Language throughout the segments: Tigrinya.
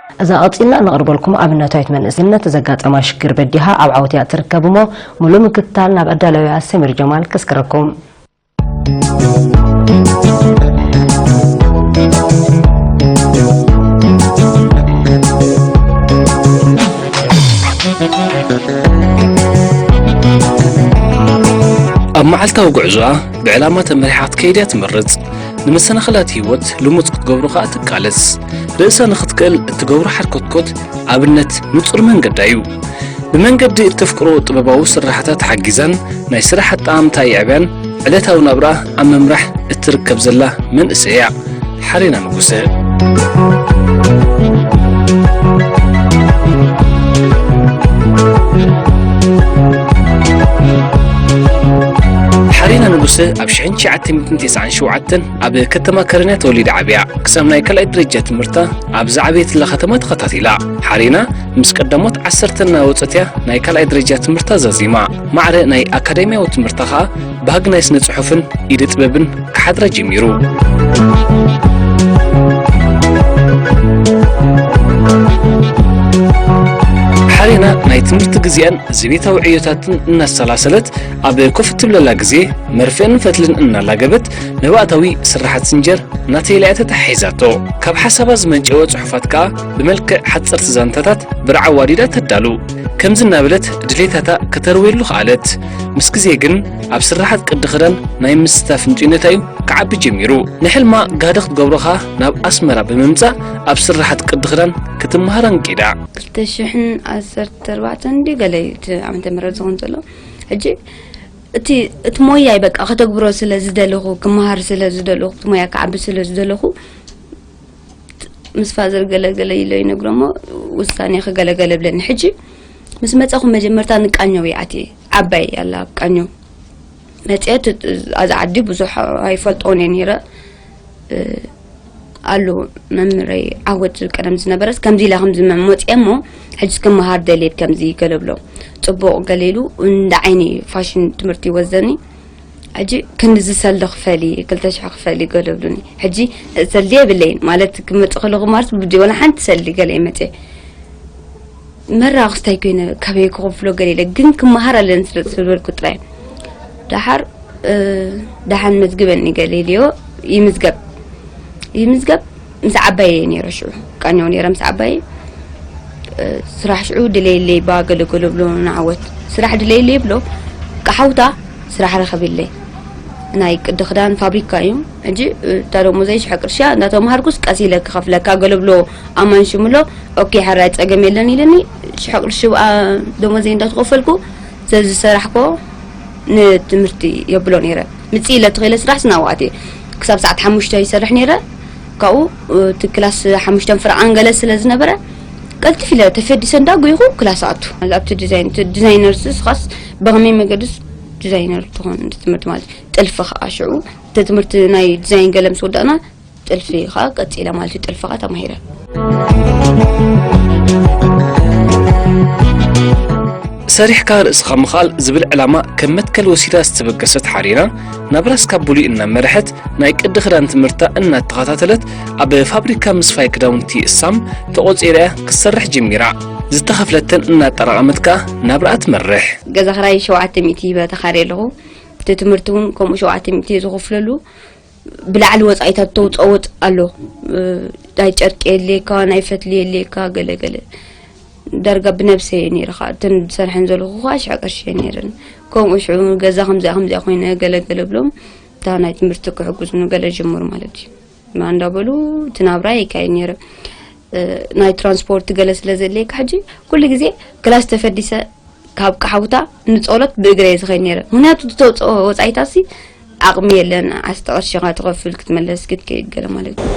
እዛ ቀጺልና ነቕርበልኩም ኣብነታዊት መንእሰይ ነቲ ዘጋጠማ ሽግር በዲሃ ኣብ ዓወት እያ ትርከብ እሞ፣ ሙሉእ ምክትታል ናብ ኣዳላዊኣ ሰሚር ጀማል ከስክረኩም። ኣብ መዓልታዊ ጉዕዞኣ ብዕላማ ተመሪሓ ክትከይድ እያ ትመርጽ። ንመሰናኽላት ህይወት ልሙጽ ክትገብሮ ከኣ ትቃለስ። ርእሳ ንኽትክእል እትገብሮ ሓርኮትኮት ኣብነት ንጹር መንገዳ እዩ። ብመንገዲ እተፍቅሮ ጥበባዊ ስራሕታ ተሓጊዛን ናይ ስራሕ ኣጠማምታ የዕብያን ዕለታዊ ናብራ ኣብ ምምራሕ እትርከብ ዘላ መንእሰይ እያ። ሓሬና ንጉሰ። ሓሬና ንጉሰ ኣብ ሽሕን ትሽዓተ ሚእትን ተስዓን ሸውዓተን ኣብ ከተማ ከረንያ ተወሊዳ ዓብያ። ክሳብ ናይ ካልኣይ ደረጃ ትምህርታ ኣብ ዝዓበየትላ ከተማ ተኸታቲላ። ሓሬና ምስ ቀዳሞት ዓሰርተ እናወጸት እያ ናይ ካልኣይ ደረጃ ትምህርታ ዛዚማ። ማዕረ ናይ ኣካዳሚያዊ ትምህርታ ኸኣ ባህጊ ናይ ስነ ጽሑፍን ኢደ ጥበብን ክሓድራ ጀሚሩ። ሓሬና ናይ ትምህርቲ ግዜኣን ዘቤታዊ ዕዮታትን እናሰላሰለት ኣብ ኮፍ እትብለላ ግዜ መርፍእን ፈትልን እናላገበት መባእታዊ ስራሓት ስንጀር እናተይለዐ ተተሓሒዛቶ። ካብ ሓሳባ ዝመንጨወ ጽሑፋት ከኣ ብመልክዕ ሓጸርቲ ዛንታታት ብርዓ ኣዋዲዳ ተዳሉ። ከምዚ እናበለት ድሌታታ ከተርውየሉ ከኣለት። ምስ ግዜ ግን ኣብ ስራሓት ቅዲ ክዳን ናይ ምስታፍ ህንጡይነታ እዩ ክዓቢ ጀሚሩ። ንሕልማ ጋህዲ ክትገብሮ ከኣ ናብ ኣስመራ ብምምጻእ ኣብ ስራሓት ቅዲ ክዳን ክትመሃር ኣንቂዳ። ክልተ ሽሕን ዓሰርተ ኣርባዕተን ድዩ ገለ እዩ እቲ ዓመተ ምህረት ዝኸውን ዘሎ። ሕጂ እቲ እቲ ሞያይ በቃ ከተግብሮ ስለ ዝደለኹ፣ ክመሃር ስለ ዝደለኹ፣ እቲ ሞያ ክዓቢ ስለ ዝደለኹ፣ ምስ ፋዘር ገለ ገለ ኢሎ ይነግሮ እሞ፣ ውሳኔ ክገለ ገለ ብለኒ። ሕጂ ምስ መጻኹ መጀመርታ ንቃኘው እየ ኣትየ። ዓባይ ኣላ ኣብ ቃኘው። መጽኤ እቲ፣ ኣዛ ዓዲ ብዙሕ ኣይፈልጦን እየ ነይረ። እ፣ ኣሎ መምህረይ ዓወት ቀደም ዝነበረስ ከምዚ ኢላ ከምዚ መ-፣ መጽኤ እሞ፣ ሕጂስ ክመሃር ደልየት ከምዚ ገለ ብሎ። ጽቡቕ ገለ ኢሉ እንዳ ዓይኒ ፋሽን ትምህርቲ ይወስደኒ። ሕጂ ክንድዚ ሰልዲ ክፈሊ፣ ክልተ ሽሕ ክፈሊ ገለ ብሉኒ። ሕጂ ሰልዲ የብለይን፣ ማለት ክመጽእ ከለኹ ማርስ ብዲ ወላ ሓንቲ ሰልዲ ገለ እየ መጽኤ። መራኽስታይ ኮይነ ካበይ ክኸፍሎ ገለ ኢለ፣ ግን ክመሃር ኣለኒ ስለ ዝበልኩ ጥራይ። ደሓር፣ እ፣ ደሓን መዝግበኒ ገለ ኢልዮ፣ ይምዝገብ። ይምዝገብ፣ ምስ ዓባየ እየ ነይረ ሽዑ። ቃኘው ነይረ ምስ ዓባየ። እ፣ ስራሕ ሽዑ ድለየለይ ባ ገለ ገለ ብሎ ንዓወት። ስራሕ ድለየለይ ብሎ፣ ቃሓውታ ስራሕ ረኸብለይ። ናይ ቅዲ ክዳን ፋብሪካ እዩ። ሕጂ፣ እ፣ እታ ደሞዘይ ሽሕ ቅርሺ እያ፣ እንዳተምሃርኩስ ቀስ ኢለ ክኸፍለካ ገለ ብሎ ኣማን ሽምሎ፣ ኦኬ፣ ሕራይ ጸገም የለን ኢለኒ። ሽሕ ቅርሺ፣ አ፣ ደሞዘይ እንዳተኸፈልኩ፣ ዘዝሰራሕኮ ንትምህርቲ የብሎ ነይረ። ምጽእ ኢለ ተኸይለ ስራሕ ስናዋት እየ። ክሳብ ሰዓት ሓሙሽተ ይሰርሕ ነይረ። ካብኡ፣ እ፣ እቲ ክላስ ሓሙሽተን ፍርቓን ገለ ስለ ዝነበረ፣ ቀልጥፍ ኢለ ተፈዲሰ እንዳጎይኹ ክላስ ኣቱ። ኣብቲ ዲዛይን፣ እቲ ዲዛይነር ስኻስ ብኸመይ መገድስ ዲዛይነር ትኾን እቲ ትምህርቲ ማለት እዩ። ጥልፊ ኸኣ ሽዑ፣ እቲ ትምህርቲ ናይ ዲዛይን ገለ ምስ ወዳእና፣ ጥልፊ ኸኣ ቀጺለ ማለት እዩ። ጥልፊ ኸኣ ተማሂረ። ሰሪሕካ ርእስኻ ምኽኣል ዝብል ዕላማ ከም መትከል ወሲዳ ዝተበገሰት ሓሪና፣ ናብራ እስካብ ብሉይ እናመርሐት፣ ናይ ቅዲ ክዳን ትምህርታ እናተኸታተለት፣ ኣብ ፋብሪካ ምስፋይ ክዳውንቲ እሳም ተቖጺራ እያ ክትሰርሕ ጀሚራ። ዝተኸፍለተን እናጠራቐመት ከኣ ናብራኣ ትመርሕ። ገዛ ክራይ ሸውዓተ ሚእቲ በተኻሪ ኣለኹ። እቲ ትምህርቲ እውን ከምኡ ሸውዓተ ሚእቲ ዝኸፍለሉ። ብላዕሊ ወጻኢታት ተውጽኦ ወጽእ ኣሎ። እ፣ ናይ ጨርቂ የድልየካ፣ ናይ ፈትሊ የድልየካ፣ ገለ ገለ። ዳርጋ ብነብሰይ እየ ነይረ ኸኣ። እተን ዝሰርሐን ዘለኹ ኸኣ ሽሕ ቅርሺ እየን ነይረን። ከምኡ ሽዑ ገዛ ከምዚኣ ከምዚኣ ኮይነ ገለ ገለ ብሎም፣ እታ ናይ ትምህርቲ ክሕግዙኒ ገለ ጀመሩ ማለት እዩ። ማ እንዳበሉ እቲ ናብራ ይካየድ ነይረ። እ፣ ናይ ትራንስፖርት ገለ ስለ ዘድልየካ ሕጂ ኩሉ ግዜ ክላስ ተፈዲሰ ካብ ቃሓውታ ንጸሎት ብእግረ እየ ዝኸይድ ነይረ። ምኽንያቱ እቲ ተውጽኦ ወጻኢታሲ ዓቕሚ የለን። ዓሰርተ ቅርሺ ኢኻ ትኸፍል ክትመለስ ክትከይድ ገለ ማለት እዩ።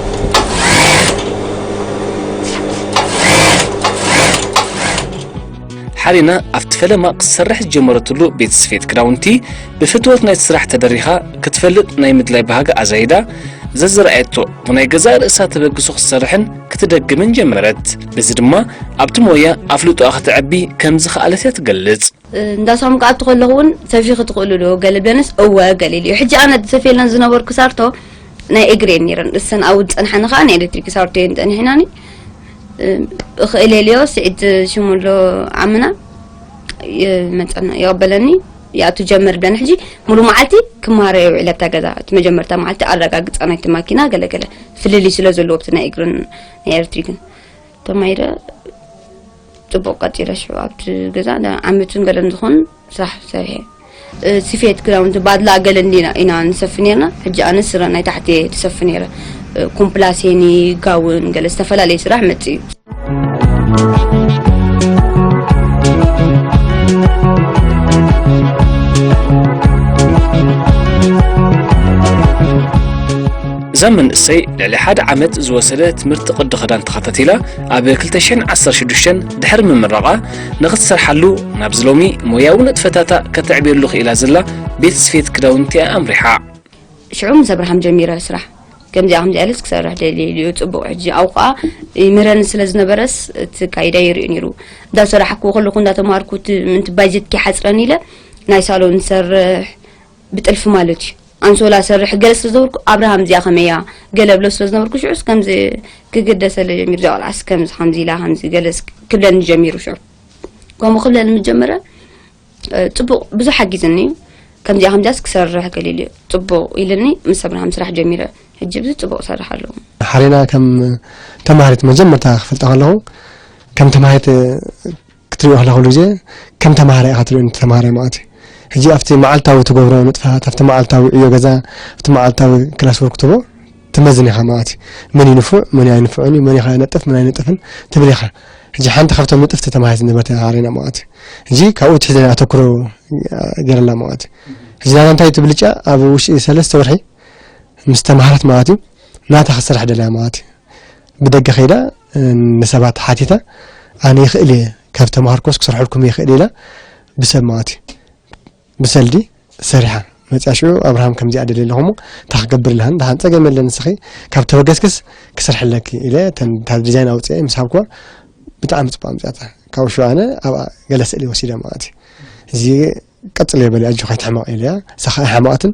ሓሪና ኣብቲ ፈለማ ክትሰርሕ ዝጀመረትሉ ቤት ስፌት ክዳውንቲ ብፍትወት ናይቲ ስራሕ ተደሪኻ ክትፈልጥ ናይ ምድላይ ባህጊ ኣዛይዳ ዘዝረኣየቶ ብናይ ገዛእ ርእሳ ተበግሶ ክትሰርሕን ክትደግምን ጀመረት። በዚ ድማ ኣብቲ ሞያ ኣፍልጦኣ ከተዕቢ ከም ዝኸኣለት እያ ትገልጽ። እንዳ ሳሙካ ኣብቲ ከለኹ እውን ሰፊኺ ትኽእሉ ዶ ገለ ብለንስ እወ ገለ ኢሉ እዩ። ሕጂ ኣነ ዝሰፍየለን ዝነበርኩ ሳርቶ ናይ እግሪ እየን ነይረን። እሰን ኣብኡ ዝጸንሓኒ ከኣ ናይ ኤሌክትሪክ ሳርቶ እየን ጸኒሕናኒ። እኽእል የልዮ፣ ስዒድ ሽሙ ኣሎ ዓምና፣ ይመጸና፣ ይቐበለኒ፣ ይኣቱ ጀመር ብለኒ። ሕጂ ሙሉ መዓልቲ ክመሃሮ የውዕል ኣብታ ገዛ። እቲ መጀመርታ መዓልቲ ኣረጋግጻ ናይቲ ማኪና ገለ ገለ ፍልልይ ስለ ዘለዎ ኣብቲ ናይ እግርን ናይ ኤሌክትሪክን። ተማሂረ ጽቡቕ ቀጺለ ሽዑ ኣብቲ ገዛ ዳ-፣ ዓመትን ገለን ዝኾን ስራሕ ሰሪሐ። እ፣ ስፌት ክዳውንቲ ባድላ ገለ እንዲና ኢና ንሰፊ ነርና። ሕጂ ኣነ ስረ ናይ ታሕቲ እየ ትሰፊ ነይረ። እ፣ ኮምፕላሴኒ፣ ጋውን፣ ገለ ዝተፈላለየ ስራሕ መጽእ እዩ። እዛ መንእሰይ ልዕሊ ሓደ ዓመት ዝወሰደ ትምህርቲ ቅዲ ክዳን ተኸታቲላ ኣብ ክልተ ሽሕን ዓሰርተ ሽዱሽተን ድሕሪ ምምራቓ ንኽትሰርሓሉ ናብዚ ሎሚ ሞያዊ ንጥፈታታ ከተዕብየሉ ክኢላ ዘላ ቤት ስፌት ክዳውንቲ እያ ኣምሪሓ። ሽዑ ምስ ኣብርሃም ጀሚረ ስራሕ። ከምዚኣ ከምዚኣ ኢለስ ክሰርሕ ደልየ ኢሉ እዩ። ጽቡቕ፣ ሕጂ ኣብኡ ኸኣ ይምህረኒ ስለ ዝነበረስ እቲ ካይዳ ይርእዩ ነይሩ። እንዳሰራሕኩ ከለኹ እንዳተማሃርኩ እቲ ምንቲ ባጀት ከይሓጽረኒ ኢለ ናይ ሳሎን ዝሰርሕ ብጥልፊ ማለት እዩ። ኣንሶላ ሰርሕ ገለ ስለ ዝነበርኩ ኣብርሃም እዚኣ ከመይ እያ ገለ ብሎ ስለ ዝነበርኩ ሽዑስ ከምዚ ክግደሰለ ጀሚሩ። እዚኣ ቆልዓስ ከምዚ ከምዚ ኢላ ከምዚ ገለ ክብለኒ ጀሚሩ ሽዑ። ከምኡ ክብለኒ ምስ ጀመረ እ፣ ጽቡቕ ብዙሕ ሓጊዝኒ። ከምዚኣ ከምዚኣስ ክሰርሕ ገሊሉ እዩ። ጽቡቕ ኢልኒ፣ ምስ ኣብርሃም ስራሕ ጀሚረ። ሕጂ ብዙ ጽቡቕ እሰርሕ ኣለኹ። ሓሬና ከም ተማሃሪት መጀመርታ ክፈልጣ ከለኹ፣ ከም ተማሃሪት ክትሪኦ ከለኻ ኩሉ ግዜ ከም ተማሃራይ ኢኻ ትሪኦ፣ ተማሃራይ ማለት እዩ። ሕጂ ኣብቲ መዓልታዊ ትገብሮ ንጥፈታት፣ ኣብቲ መዓልታዊ ዕዮ ገዛ፣ ኣብቲ መዓልታዊ ክላስ ወርክ ትቦ ትመዝን ኢኻ ማለት እዩ። መን ይንፉዕ፣ መን ኣይንፍዕን እዩ፣ መን ይኸ-፣ ይነጥፍ፣ መን ኣይነጥፍን ትብል ኢኻ። ሕጂ ሓንቲ ካብቶም ንጥፍቲ ተማሃሪት ዝነበረት እያ ሓሬና ማለት እዩ። ሕጂ ካብኡ ትሕዘ ኣተኩሮ ገይረላ ማለት እዩ። ሕጂ ናታ እንታይ እቲ ብልጫ ኣብ ውሽጢ ሰለስተ ወርሒ ምስ ተማሃረት ማለት እዩ፣ ናታ ክትሰርሕ ደልያ ማለት እዩ። ብደገ ከይዳ፣ እ፣ ንሰባት ሓቲታ፣ ኣነ ይኽእል እየ፣ ካብ ተማሃርኮስ ክሰርሐልኩም ይኽእል እየ ኢላ ብሰብ ማለት እዩ። ብሰልዲ ሰሪሓ መፅያ። ሽዑ ኣብርሃም ከምዚኣ ደልየ ኣለኹ እሞ እንታይ ክገብር ኢልሃን፣ ደሓን ፀገም የለን ንስኺ ካብ ተበገስክስ ክሰርሐለኪ ኢለ እተን እታ ዲዛይን ኣውፅአ ምስ ሃብኩዋ ብጣዕሚ ፅቡቅ ኣምፅኣታ። ካብ ሽዑ ኣነ ኣብኣ ገለ ስእሊ ወሲደ ማለት እዩ። እዚ ቀፅል የበለ ኣጆ ከይትሕመቕ ኢለያ። ንሳ ከዓ ኣይሓመቐትን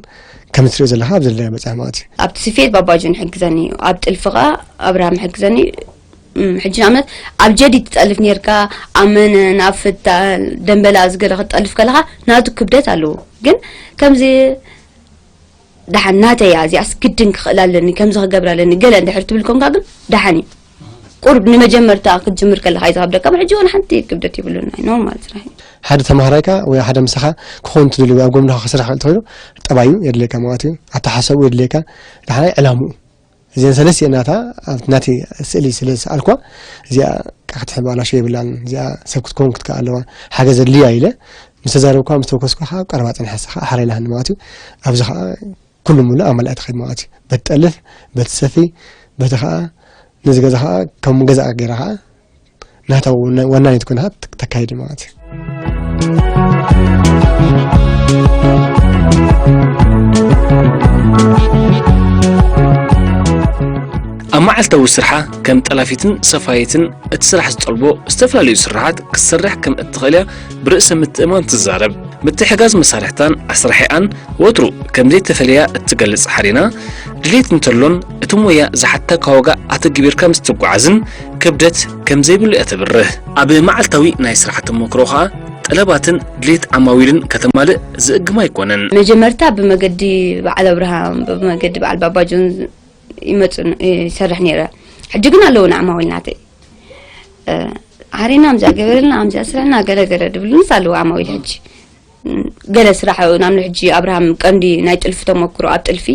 ከም እትሪኦ ዘለኻ ኣብ ዘለያ በፅያ ማለት እዩ። ኣብቲ ስፌት ባባጆ ንሕግዘኒ እዩ፣ ኣብ ጥልፊ ከዓ ኣብርሃም ይሕግዘኒ እዩ። እም፣ ሕጂ ንኣብነት ኣብ ጀዲድ ትጠልፍ ኔርካ፣ ኣብ መነን፣ ኣብ ፍታል፣ ደንበላ ዝገለ ክትጠልፍ ከለኻ ናቱ ክብደት ኣለዎ። ግን ከምዚ ደሓን ናተይ እያ እዚኣስ ግድን ክኽእል ኣለኒ፣ ከምዚ ክገብር ኣለኒ ገለ እንድሕር ትብል ኮንካ ግን ደሓን እዩ። ቁሩብ ንመጀመርታ ክትጅምር ከለኻ እዩ ዝኸብደካ፣ ሕጂ እውን ሓንቲ ክብደት የብሉን፣ ናይ ኖርማል ስራሕ እዩ። ሓደ ተማሃራይካ ወይ ሓደ ምሳኻ ክኸውን ትደልዩ ወይ ኣብ ጎንኻ ክስራሕ ክእል ተኽኢሉ ጠባዩ የድልየካ ማለት እዩ፣ ኣተሓሳስብኡ የድልየካ፣ ደሓናይ ዕላምኡ። እዚአን ሰለስቲአን ናታ ኣብቲ ናተይ ስእሊ ስለ ዝሰኣልኳ፣ እዚኣ ክትሕባላሾ የብላን፣ እዚኣ ሰብ ክትከውን ክትከኣ ኣለዋ፣ ሓገዝ ኣድልያ ኢለ ምስ ተዛረብኳ፣ ምስ ተወከስኳ፣ ካብ ቀረባ ጸኒሐ፣ ንሳ ኸኣ ሓራ ኢላትኒ ማለት እዩ። ኣብዚ ኸኣ ኩሉ ሙሉእ ኣማሊኣ ትኸይድ ማለት እዩ። በቲ ጠልፍ፣ በቲ ሰፊ፣ በቲ ኸኣ ነዚ ገዛ ኸኣ ከም ገዛኣ ገይራ ኸኣ ናታ ወና-፣ ወናኒት ኮይና ኸኣ ተካይድ ማለት እዩ። ኣብ መዓልታዊ ስርሓ ከም ጠላፊትን ሰፋይትን እቲ ስራሕ ዝጠልቦ ዝተፈላለዩ ስርሓት ክትሰርሕ ከም እትኽእል እያ ብርእሰ ምትእምማን ትዛረብ። ምትሕጋዝ መሳርሕታን ኣስራሒኣን ወትሩ ከም ዘይተፈለያ እትገልጽ ሓሪና፣ ድሌት እንተሎን እቲ ሞያ ዝሓተካ ዋጋ ኣተግቢርካ ምስ ትጓዓዝን ክብደት ከም ዘይብሉ እያ ተብርህ። ኣብ መዓልታዊ ናይ ስራሕ ተመክሮ ኸኣ ጠለባትን ድሌት ዓማዊልን ከተማልእ ዝእግም ኣይኮነን። መጀመርታ ብመገዲ በዓል ኣብርሃም፣ ብመገዲ በዓል ባባጆን ይመጽእ ን-፣ ይሰርሕ ነይረ። ሕጂ ግን ኣለዉና ዓማዊል ናተይ። እ፣ ሓሪና ኣምዚኣ ገበረልና፣ ኣምዚኣ ስርሕና፣ ገለ ገለ ድብሉንስ ኣለዉ ዓማዊል ሕጂ። እም፣ ገለ ስራሕ፣ ናብ ሕጂ ኣብርሃም ቀንዲ ናይ ጥልፊ ተመክሮ፣ ኣብ ጥልፊ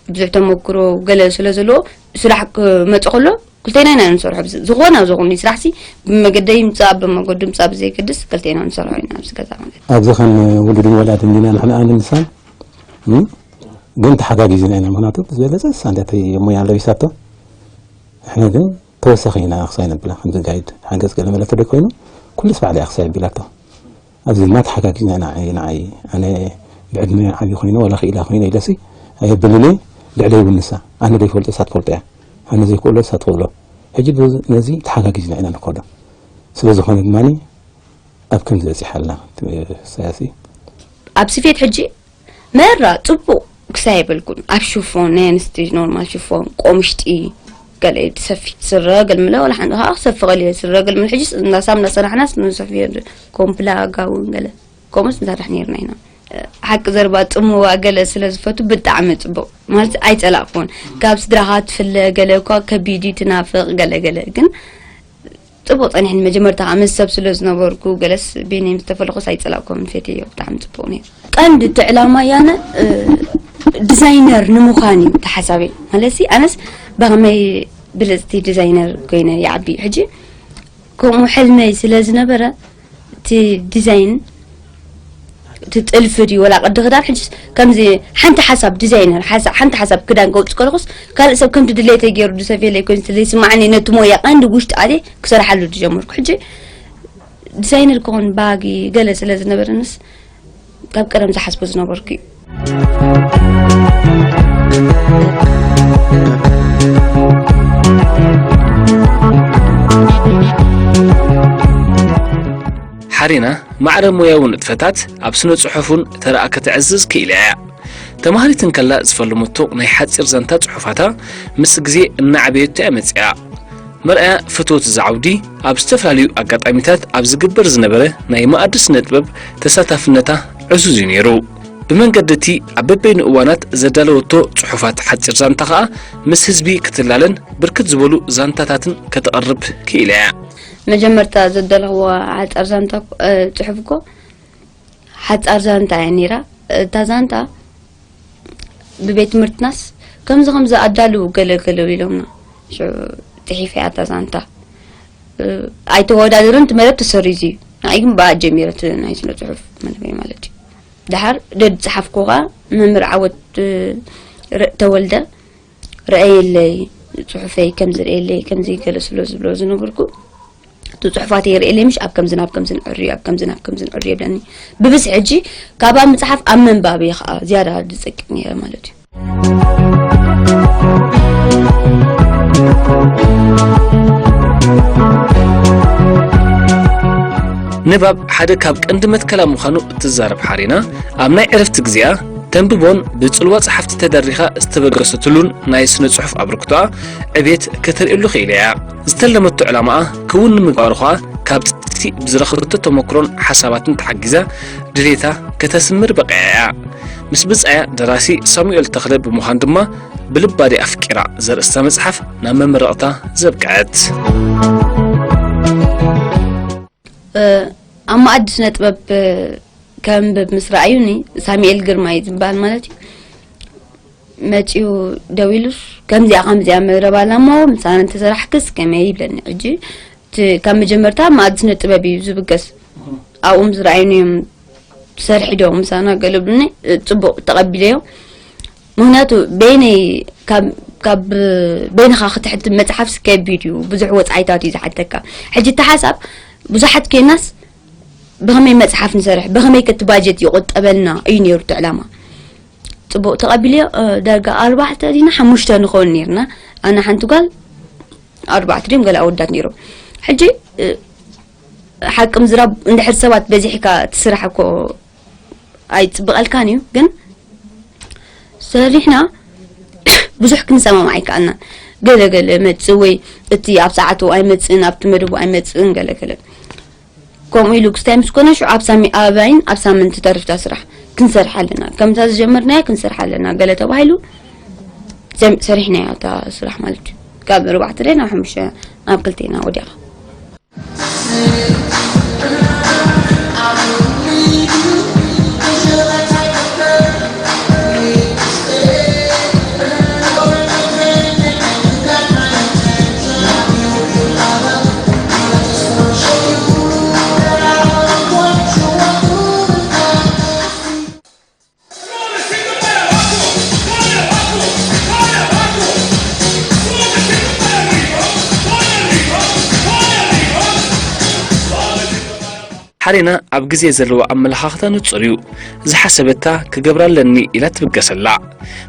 ብዙሕ ተመክሮ ገለ ስለ ዘለዎ፣ ስራሕ ክመጽእ ከሎ፣ ክልቴና ኢና ንሰርሖ። ብዝ-፣ ዝኾነ ኣብ ዝኾነ ስራሕሲ፣ ብመገደይ ይምጻእ፣ ብመገዱ ይምጻእ ብዘይገድስ፣ ክልቴና ንሰርሖ ኢና ኣብዚ ገዛ ማለት እዩ። ኣብዚ ከም ውሉድን ወላድን ዲና ንሕና ኣነ ንሳን፣ እም? ግን ተሓጋጊዝና ኢና። ምኽንያቱ ብዝበለጸ ንሳ እንድያ እቲ ሞያ ለቢሳቶ፣ ንሕና ግን ተወሳኺ ኢና ክሳይ ነብላ። ከምዚ ጋይድ ሓገዝ ገለ መለ ተደይ ኮይኑ፣ ኩሉስ ባዕላ እያ ክሳይ ኣቢላቶ። ኣብዚ ድማ ተሓጋጊዝና ኢና፣ ንዓይ፣ ንዓይ፣ ኣነ ብዕድመ ዓብዪ ኮይነ ዋላ ክኢላ ኮይነ ኢለሲ ኣየብልን እየ፣ ልዕለይ እውን ንሳ። ኣነ ዘይፈልጦ ንሳ ትፈልጦ እያ፣ ኣነ ዘይክእሎ ንሳ ትኽእሎ። ሕጂ ብ-፣ ነዚ ተሓጋጊዝና ኢና ንኸዶ። ስለ ዝኾነ ድማ ኣብ ከምዚ በጺሓ ኣላ፣ ት-፣ ሳያሲ። ኣብ ስፌት ሕጂ መራ ጽቡቕ ክሳይ ኣይበልኩን። ኣብ ሽፎን፣ ናይ ኣንስቲ ኖርማል ሽፎን፣ ቆምሽጢ፣ ገለ ሰፊት ስረ ገልምለ ወላ ሓንቲ ከዓ ክሰፊ ቀሊለ ስረ ገልምለ። ሕጅስ እናሳብ እናሰራሕናስ ንስሕፍ ኮምፕላ ጋውን ገለ ከምኡስ ንሰርሕ ነርና ኢና። ሓቂ ዘርባ ጥምዋ ገለ ስለ ዝፈቱ ብጣዕሚ ጽቡቕ ማለት ኣይጸላእኩን። ካብ ስድራኻ ትፍለ ገለ እኳ ከቢድ እዩ ትናፍቕ ገለ ገለ ግን ጽቡቕ ጸኒሕኒ። መጀመርታ ከዓ ምስ ሰብ ስለ ዝነበርኩ ገለስ ቤነይ ምስ ተፈለኹስ ኣይጸላእኩምን፣ ፈትየዮ። ብጣዕሚ ጽቡቕ ነይሩ። ቀንዲ እቲ ዕላማ ያነ እ፣ ዲዛይነር ንምዃን እዩ እቲ ሓሳበይ። ማለትሲ ኣነስ ብኸመይ ብልጽቲ ዲዛይነር ኮይነ ይዓቢ። ሕጂ ከምኡ ሕልመይ ስለ ዝነበረ እቲ ዲዛይን እቲ ጥልፊ ድዩ ወላ ቅዲ ክዳን ሕጂ ከምዚ ሓንቲ ሓሳብ ዲዛይነር ሓሳ- ሓንቲ ሓሳብ ክዳን ከውፅእ ከለኹስ ካልእ ሰብ ከምቲ ድሌተይ ገይሩ ዝሰፍየለይ ኮይኑ ስለ ዝስማዓኒ ነቲ ሞያ ቀንዲ ውሽጢ ኣትየ ክሰርሓሉ ዝጀመርኩ። ሕጂ ዲዛይነር ክኾን ባህጊ ገለ ስለ ዝነበረንስ ካብ ቀደም ዝሓስቦ ዝነበርኩ እዩ። ሓሪና ማዕረ ሞያዊ ንጥፈታት ኣብ ስነ ጽሑፍ እውን ተራኣ ከተዕዝዝ ክኢላ እያ። ተማሃሪት እንከላ ዝፈለመቶ ናይ ሓጺር ዛንታ ጽሑፋታ ምስ ግዜ እናዓበየቶ እያ መጺኣ። መርኣያ ፍትወት እዚ ዓውዲ ኣብ ዝተፈላለዩ ኣጋጣሚታት ኣብ ዝግበር ዝነበረ ናይ መኣዲ ስነ ጥበብ ተሳታፍነታ ዕዙዝ እዩ ነይሩ። ብመንገዲ እቲ ኣብ በበይኑ እዋናት ዘዳለወቶ ጽሑፋት ሓጺር ዛንታ ከኣ ምስ ህዝቢ ክትላለን ብርክት ዝበሉ ዛንታታትን ከተቕርብ ክኢላ እያ። መጀመርታ ዘዳለኽዎ ሓጻር ዛንታ እ፣ ጽሑፍ እኮ ሓጻር ዛንታ እያ ነይራ። እታ ዛንታ ብቤት ትምህርትናስ ከምዚ ከምዚ ኣዳልው ገለ ገለ ኢሎምና። ሽዑ ጽሒፈ እያ እታ ዛንታ። እ፣ ኣይተወዳደርን እቲ መደብ ተሰሪዙ እዩ። ንዓይ ግን ብኣ ጀሚረ እቲ ናይ ስነ ጽሑፍ መደበይ ማለት እዩ። ደሓር ደድ ጸሓፍኩ ከኣ መምህር ዓወት እ፣ ር- ተወልደ ረኣየለይ ጽሑፈይ ከምዚ ረኣየለይ ከምዚ ገለ ስለ ዝብሎ ዝነበርኩ እቲ ጽሑፋት የርእየለይ ምሽ ኣብ ከምዚ ናብ ከምዚ ንዕሪ ኣብ ከምዚ ናብ ከምዚ ንዕሪ የብለኒ። ብብዝሒ ሕጂ ካብ ኣብ ምጽሓፍ ኣብ መንባብ እየ ከዓ ዝያዳ ዝጸቅጥ ነይረ ማለት እዩ። ንባብ ሓደ ካብ ቀንዲ መትከላ ምዃኑ እትዛረብ ሓሪና ኣብ ናይ ዕረፍቲ ግዜኣ ተንብቦን ብጽልዋ ጸሓፍቲ ተደሪኻ ዝተበገሰትሉን ናይ ስነ ጽሑፍ ኣበርክቶኣ ዕቤት ከተርእየሉ ክኢላ እያ። ዝተለመቶ ዕላማኣ ክውን ንምግባሩ ኸኣ ካብ ጥቕሲ ብዝረኸበቶ ተመክሮን ሓሳባትን ተሓጊዛ ድሌታ ከተስምር በቒዓ እያ። ምስ ብጻያ ደራሲ ሳሙኤል ተኽለ ብምዃን ድማ ብልባዲ ኣፍቂራ ዘርእስታ መጽሓፍ ናብ መመረቕታ ዘብቅዐት። ኣብ መኣዲ ስነ ጥበብ ከንብብ ምስ ረኣዩኒ ሳሙኤል ግርማይ ዝበሃል ማለት እዩ መፂኡ ደዊሉስ ከምዚኣ ከምዚኣ መረብ ኣላ እሞ ምሳና እንተሰራሕክስ ከመይ ይብለኒ። ሕጂ እቲ ካብ መጀመርታ መኣዲ ስነ ጥበብ እዩ ዝብገስ ኣብኡ ምስ ረኣዩኒ እዮም ትሰርሒ ዶ ምሳና ገለ ብሉኒ ፅቡቕ ተቐቢለዮ። ምክንያቱ በይነይ ካብ በይንኻ ክትሕትም መፅሓፍሲ ከቢድ እዩ፣ ብዙሕ ወፃኢታት እዩ ዝሓተካ። ሕጂ እቲ ሓሳብ ብዙሓት ኮይናስ ብኸመይ መፅሓፍ ንሰርሕ ብኸመይ ከቲ ባጀት ይቆጠበልና እዩ ነይሩ እቲ ዕላማ። ፅቡቕ ተቐቢልዮ። ዳርጋ ኣርባዕተ ዲና ሓሙሽተ ንኸውን ነርና። ኣነ ሓንቲ ጓል ኣርባዕተ ድም ገለ ኣወዳት ነይሮም። ሕጂ ሓቂ ምዝራብ እንድሕር ሰባት በዚሕካ እቲ ስራሕ እኮ ኣይፅብቐልካን እዩ። ግን ሰሪሕና ብዙሕ ክንሰማማዕ ኣይከኣልናን። ገለ ገለ መፅእ ወይ እቲ ኣብ ሰዓቱ ኣይመፅእን ኣብቲ መደቡ ኣይመፅእን ገለ ገለ ከምኡ ኢሉ ክስታይ ምስ ኮነ ሽዑ ኣብ ሳሚ ኣባይን ኣብ ሳምንቲ ተርፍታ ስራሕ ክንሰርሕ ኣለና። ከምታ ዝጀመርናያ ክንሰርሕ ኣለና ገለ ተባሂሉ ሰም- ሰሪሕናያ እታ ስራሕ ማለት እዩ። ካብ ኣርባዕተ ደይ ናብ ሓሙሽተ ናብ ክልቴና ወዲኻ ሓሬና ኣብ ግዜ ዘለዋ ኣመለኻኽታ ንጹር እዩ። ዝሓሰበታ ክገብራ ኣለኒ ኢላ ትብገሰላ።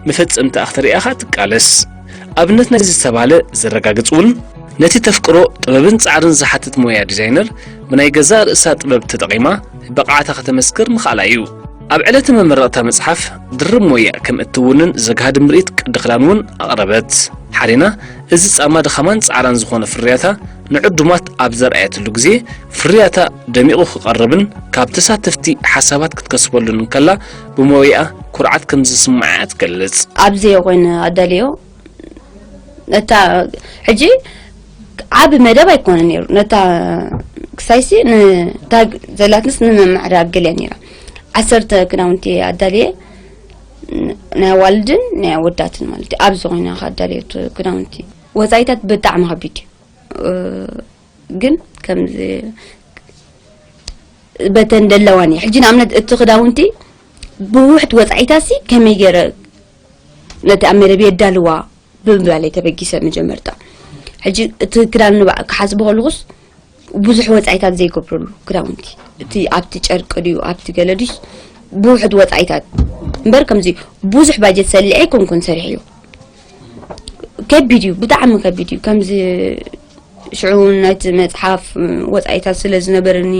መፈጸምታኣ ክትርእያ ከኣ ትቃለስ። ኣብነት ናይዚ ዝተባህለ ዘረጋግጽ እውን ነቲ ተፍቅሮ ጥበብን ጻዕርን ዝሓትት ሞያ ዲዛይነር ብናይ ገዛእ ርእሳ ጥበብ ተጠቒማ ብቕዓታ ከተመስክር ምኽኣላ እዩ። ኣብ ዕለተ መመረቕታ መጽሓፍ ድርብ ሞያ ከም እትውንን ዘግሃድ ምርኢት ቅዲ ክዳን እውን ኣቕረበት። ሓሪና እዚ ጻማ ድኻማን ጻዕራን ዝኾነ ፍርያታ ንዕዱማት ኣብ ዘርኣየትሉ ግዜ ፍርያታ ደሚቑ ክቐርብን ካብ ተሳተፍቲ ሓሳባት ክትከስበሉን እንከላ ብሞያኣ ኩርዓት ከም ዝስምዓ ትገልጽ። ኣብዚ ኮይነ ኣዳልዮ ነታ ሕጂ ዓቢ መደብ ኣይኮነ ነይሩ። ነታ ክሳይሲ ንታ ዘላትንስ ንምምዕራግ ገለ ነይራ። ዓሰርተ ክዳውንቲ ኣዳልየ፣ ን-፣ ናይ ኣዋልድን ናይ ኣወዳትን ማለት እዩ። ኣብዚ ኮይነ ካዳልየት ክዳውንቲ። ወጻኢታት ብጣዕሚ ከቢድ እዩ። እ፣ ግን ከምዚ በተን ደለዋኒ። ሕጂ ንኣብነት እቲ ክዳውንቲ ብውሕድ ወጻኢታሲ ከመይ ገይረ ነቲ ኣብ መደብ የዳልዋ ብምባል እየ ተበጊሰ መጀመርታ። ሕጂ እቲ ክዳን ንባዕ ክሓስቦ ከለኹስ ብዙሕ ወጻኢታት ዘይገብረሉ ክዳውንቲ፣ እቲ ኣብቲ ጨርቂ ድዩ ኣብቲ ገለ ድዩስ ብውሕድ ወጻኢታት እምበር ከምዚ ብዙሕ ባጀት ሰሊዐ ኣይኮንኩን ሰሪሐዮ። ከቢድ እዩ፣ ብጣዕሚ ከቢድ እዩ። ከምዚ ሽዑ ናይቲ መጽሓፍ ወጻኢታት ስለ ዝነበረኒ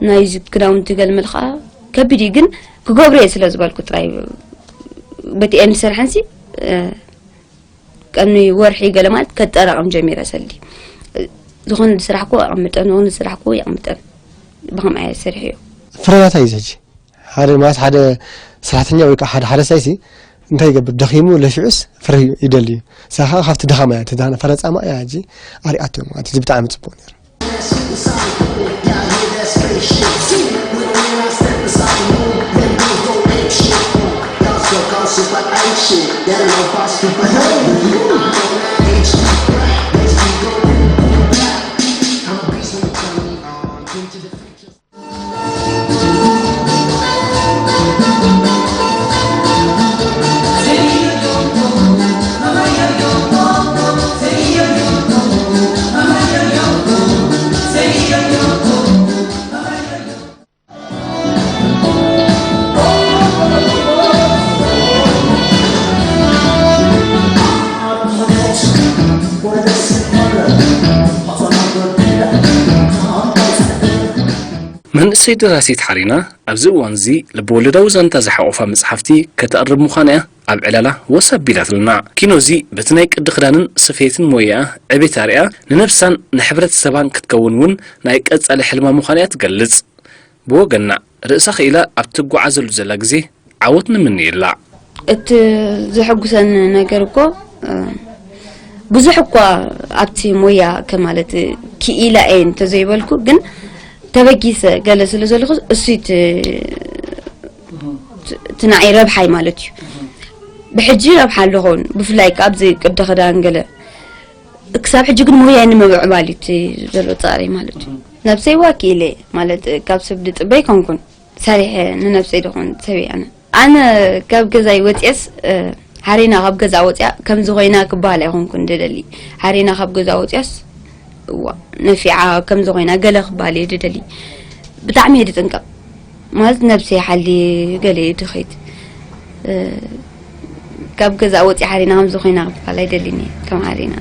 ናይዚ ክዳውንቲ ገለ መልክዓ ከቢድ እዩ፣ ግን ክገብሮ እየ ስለ ዝበልኩ ጥራይ በቲ እየ ዝሰርሐንሲ፣ እ፣ ቀኒ ወርሒ ገለ ማለት ከጠራቕም ጀሚረ ሰልዲ። ዝኾነ ዝስራሕ እኮ ኣቐምጠን፣ ዝኾነ ዝስራሕ እኮ ይቐምጠን። ብኸምኣ እየ ሰሪሐዮ። ፍረያታ እዩ ሕጂ። ሓደ ማለት ሓደ ሰራሕተኛ ወይ ከዓ ሓደ ሓረስታይ ሲ እንታይ ይገብር? ደኺሙ ለፊዑስ ፍረ ይደሊ እዩ። እዛ ከዓ ካብቲ ድኻማ እያ፣ እቲ ድኻማ ፍረ ጻማ እያ ሕጂ ኣሪኣቶ ማለት እዚ ብጣዕሚ ጽቡቕ ነይሩ። መንእሰይ ደራሲት ሓሪና ኣብዚ እዋንዚ ልበወለዳዊ ዛንታ ዝሓቖፋ መጽሓፍቲ ከተቕርብ ምዃና እያ ኣብ ዕላላ ወስ ኣቢላትልና። ኪኖዚ በቲ ናይ ቅዲ ክዳንን ስፌትን ሞያኣ ዕቤት ኣርያ ንነብሳን ንሕብረተሰባን ክትከውን እውን ናይ ቀጻሊ ሕልማ ምዃና እያ ትገልጽ። ብወገና ርእሳ ክኢላ ኣብ ትጓዓዘሉ ዘላ ግዜ ዓወት ንምንየላ። እቲ ዘሐጉሰኒ ነገር እኮ፣ እ፣ ብዙሕ እኳ ኣብቲ ሞያ ከማለት ክኢላ እየ እንተዘይበልኩ፣ ግን ተበጊሰ ገለ ስለ ዘለኹ እሱ እቲ፣ እቲ ንዓይ ረብሓይ ማለት እዩ። ብሕጂ ረብሓ ኣለኹን፣ ብፍላይ ከኣ ኣብዚ ቅዲ ክዳን ገለ። ክሳብ ሕጂ ግን ሞያይ ንምምዕባል እዩ እቲ ዘሎ ጻዕሪ ማለት እዩ። ነብሰይ ዋ ክኢለ ማለት ካብ ሰብ ድጽበ ኣይኮንኩን። ሰሪሐ ንነብሰይ ድኾን ሰብ እየ ኣነ። ኣነ ካብ ገዛይ ወጽየስ፣ እ፣ ሓሬና ካብ ገዛ ወጽያ ከምዚ ኮይና ክበሃል ኣይኮንኩን ድደሊ። ሓሬና ካብ ገዛ ወጽያስ፣ እዋ፣ ነፊዓ ከምዚ ኮይና ገለ ክበሃል እየ ድደሊ። ብጣዕሚ እየ ድጥንቀቕ። ማለት ነብሰይ ሓሊ ገለ እየ ድኸይድ። እ፣ ካብ ገዛ ወጽያ ሓሬና ከምዚ ኮይና ክበሃል ኣይደልን እየ፣ ከም ሓሬና።